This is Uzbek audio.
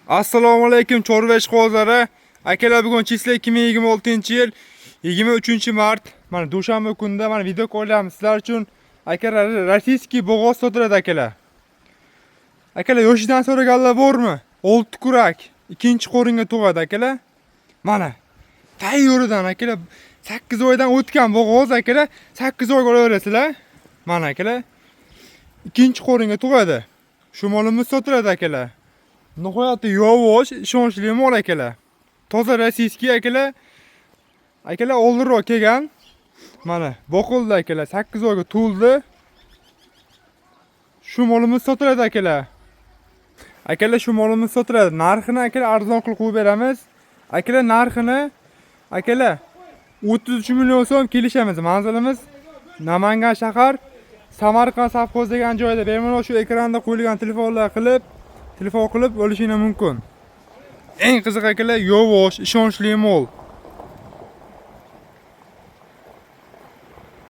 Assalomu alaykum, chorva ishqibozlari. Akalar, bugun числа 2026-yil 23-mart. Mana dushanba kunida mana video qo'yamiz sizlar uchun. Akalar, российский bo'g'oz sotiladi, akalar. Akalar, yoshidan so'raganlar bormi? Olti kurak, ikkinchi qo'ringa tug'adi, akalar. Mana tayyordan, akalar, 8 oydan o'tgan bo'g'oz, akalar, 8 oyga olaverasizlar. Mana, akalar, ikkinchi qo'ringa tug'adi. Shu molimiz sotiladi, akalar. Nihoyatda yovvosh, ishonchli mol, akalar. Toza российский, akalar. Akalar, oldinroq kelgan. Mana boqildi, akalar, 8 oyga to'ldi. Shu molimiz sotiladi, akalar. Akalar, shu molimiz sotiladi. Narxini, akalar, arzon qilib qo'yib beramiz. Akalar, narxini, akalar, 33 million so'm, kelishamiz. Manzilimiz Namangan shahar, Samarqand sovxoz degan joyda. Bemalol shu ekranda qo'yilgan telefonlar qilib, telefon qilib olishinglar mumkin. Eng qiziq, akalar, yovvosh, ishonchli mol.